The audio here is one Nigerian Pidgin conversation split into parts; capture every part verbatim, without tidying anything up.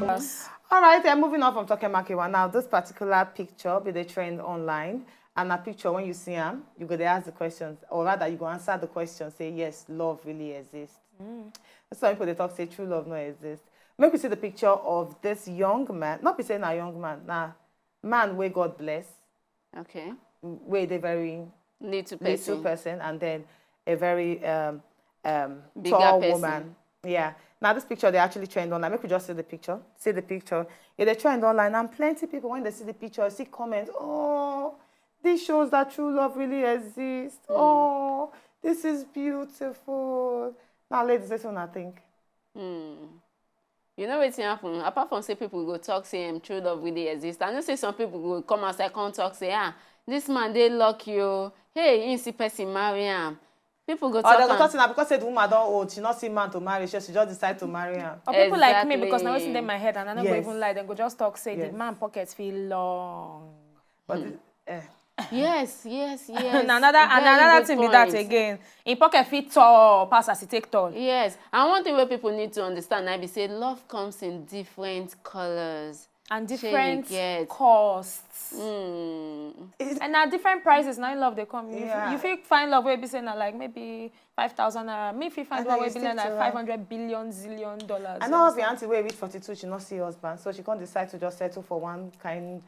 All right, and moving on from Toke Makiwa now, this particular picture be the trend online, and a picture when you see am, you go dey ask the questions, or rather, you go answer the question, say yes, love really exists. Some people dey talk say true love no exist. Make we see the picture of this young man. Not be say na young man, na man wey God bless, Okay. wey dey very Little little person. person, and then a very um, um, Bigger tall person. Woman. Yeah. Now this picture they actually trend online. Make we just see the picture. See the picture. It dey trend online, and plenty people when they see the picture, see comments. Oh, this shows that true love really exists. Oh, this is beautiful. Now, ladies, this one I think. Hmm. You know wetin happen? Apart from say people go talk say um, true love really exist, I know say some people go come outside come talk say, ah, this man dey lucky o. Hey, he see person marry am. People go Or talk they go am. Talk say na because say the woman don old, she not see man to marry, so she just decide to marry him. Or people like me, because now Exactly. Wetin dey my head, and I no go Yes. Even lie, dem go just talk say the Yes. Man pocket feel long. But the, eh, Yes, yes, yes. Na another and Very another good thing be that point. Again. Im pocket fit tall pass as e take tall. Yes, and one thing wey people need to understand na be say love comes in different colors. And Shey you different get? Costs. Mm. And na different prices na im love dey come. You, Yeah. You fit find love wey be say na like maybe five thousand naira. Me fit find And one then wey you be still like to, uh, five hundred billion zillion dollars. I know of the auntie wey reach forty-two, she not see husband, so she can't decide to just settle for one kind.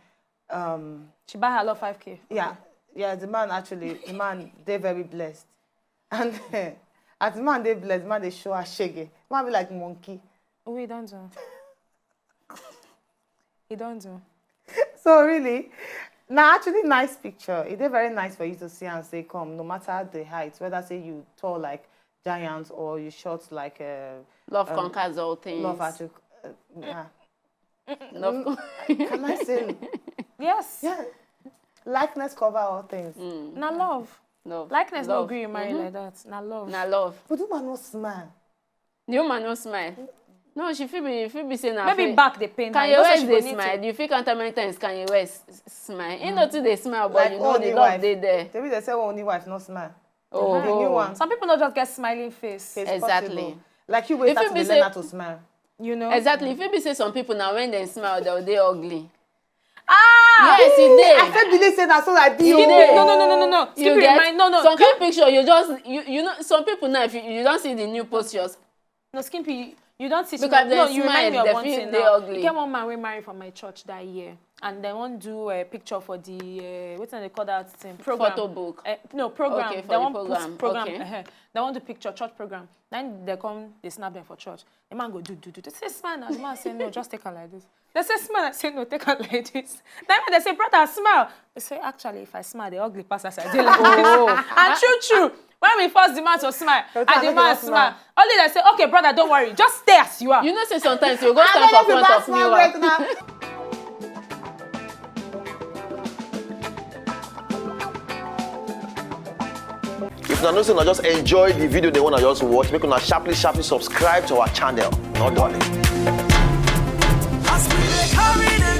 Um, She buy her love five K. Yeah, yeah. The man actually, the man they very blessed, and as the man they blessed, the man they show her shege. Man be like monkey. Oh, he don't do. He don't do. So really, now actually nice picture. It is very nice for you to see and say come, no matter the height, whether say you tall like giants or you short like uh, Love um, conquers all things. Love actually. Uh, yeah. Love con- Can I say? Yes. Yeah. Likeness cover all things. Na love. love. Likeness no Love. Gree you marry Mhm. Like that. Na love. Na love. But the woman no smile. The woman no smile. No, she fit be fit be say na Maybe face. Back dey pain her. Kanye You know say West she dey go need smile. to- You fit count how many times Kanye West s- smile. He no too dey smile, but Like you know only the love wife. Dey there. Maybe they say only wife no smile. Oh, The new one. Some people no just get smiling face. It's Exactly. Possible. Like you wait If to it be learn say- how to smile. You know. Exactly. If it be say some people now when they smile, they'll they ugly. Ah. Yes, it dey. I can't believe say that so like You you. dey. No, no, no, no, no, no. You Keep in get mind. No, no. Some Keep- kind picture you just you you know some people now if you, you don't see the new postures. No, Skimpy, you don't see. Because No, they you remind me smile, of they one feel thing they now. Ugly. You get one man wey marry for my church that year, and they wan do a picture for the uh, wetin they call that thing program. Photo book. Uh, no program. Okay, for They the wan program. Put program. Okay. Uh-huh. They wan do picture church program. Then they come they snap them for church. The man go do do do. They say smile now. The man say no, just take her like this. They say smile. I say no, take her like this. Then when they say brother smile, they say actually if I smile, the ugly pass as I dey like this. And true true. When we force the man to smile, Brother, and the no man dey smile. Only they say okay brother, don't worry, just stay as you are. You know say sometimes you go stand for front of mirror. If una know say una just enjoy the video they wanna just watch, make una sharply sharply subscribe to our channel. Not done. As we dey carry the